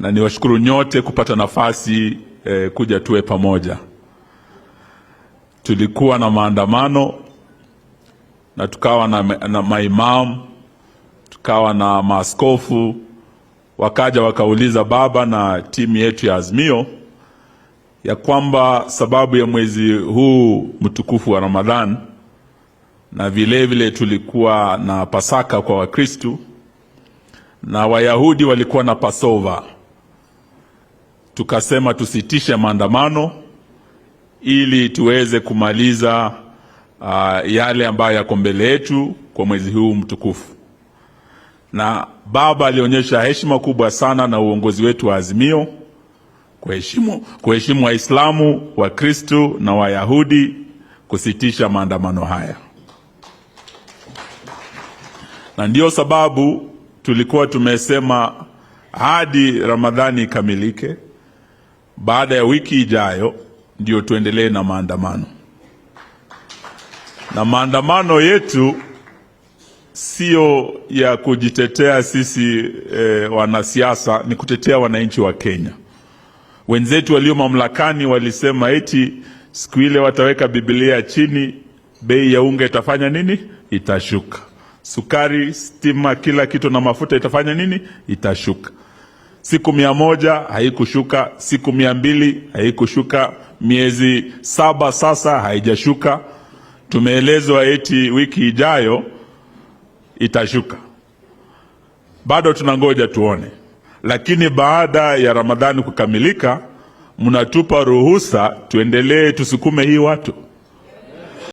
Na niwashukuru nyote kupata nafasi kuja tuwe pamoja. Tulikuwa na maandamano na tukawa na maimamu, tukawa na maaskofu, wakaja wakauliza baba na timu yetu ya Azimio ya kwamba sababu ya mwezi huu mtukufu wa Ramadhan na vile vile tulikuwa na Pasaka kwa Wakristu na Wayahudi walikuwa na Passover, tukasema tusitishe maandamano ili tuweze kumaliza yale ambayo yako mbele yetu kwa mwezi huu mtukufu. Na baba alionyesha heshima kubwa sana na uongozi wetu wa Azimio kuheshimu Waislamu, Wakristu na Wayahudi kusitisha maandamano haya, na ndiyo sababu tulikuwa tumesema hadi Ramadhani ikamilike, baada ya wiki ijayo ndio tuendelee na maandamano. Na maandamano yetu sio ya kujitetea sisi wanasiasa, ni kutetea wananchi wa Kenya. Wenzetu walio mamlakani walisema eti siku ile wataweka Biblia chini, bei ya unga itafanya nini? Itashuka. Sukari, stima, kila kitu na mafuta itafanya nini? Itashuka. Siku 100 haikushuka, siku 200 haikushuka, miezi 7 sasa haijashuka. Tumeelezwa eti wiki ijayo itashuka. Bado tunangoja tuone, lakini baada ya Ramadhani kukamilika, mnatupa ruhusa tuendelee tusukume hii watu.